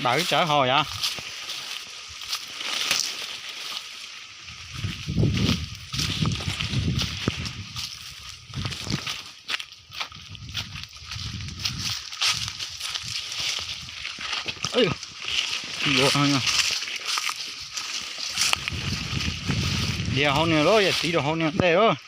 Tawv tsawv haus yom. Dias hauv niag lub, yam txiv rau hauv niag ntej lub.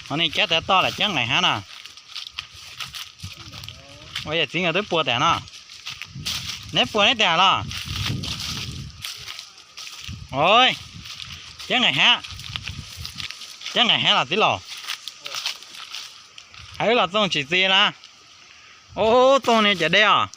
Ho nej cab tas toj lam ceeb nqaim hab no. Ua yam txiv nkawd twb pua tas no. Neb pua neb tas los? Ov, ceeb nqaim hab. Ceeb nqaim hab los txiv laus. Hais wb los txooj tsis txi na. Ub, txooj niag cov dej os.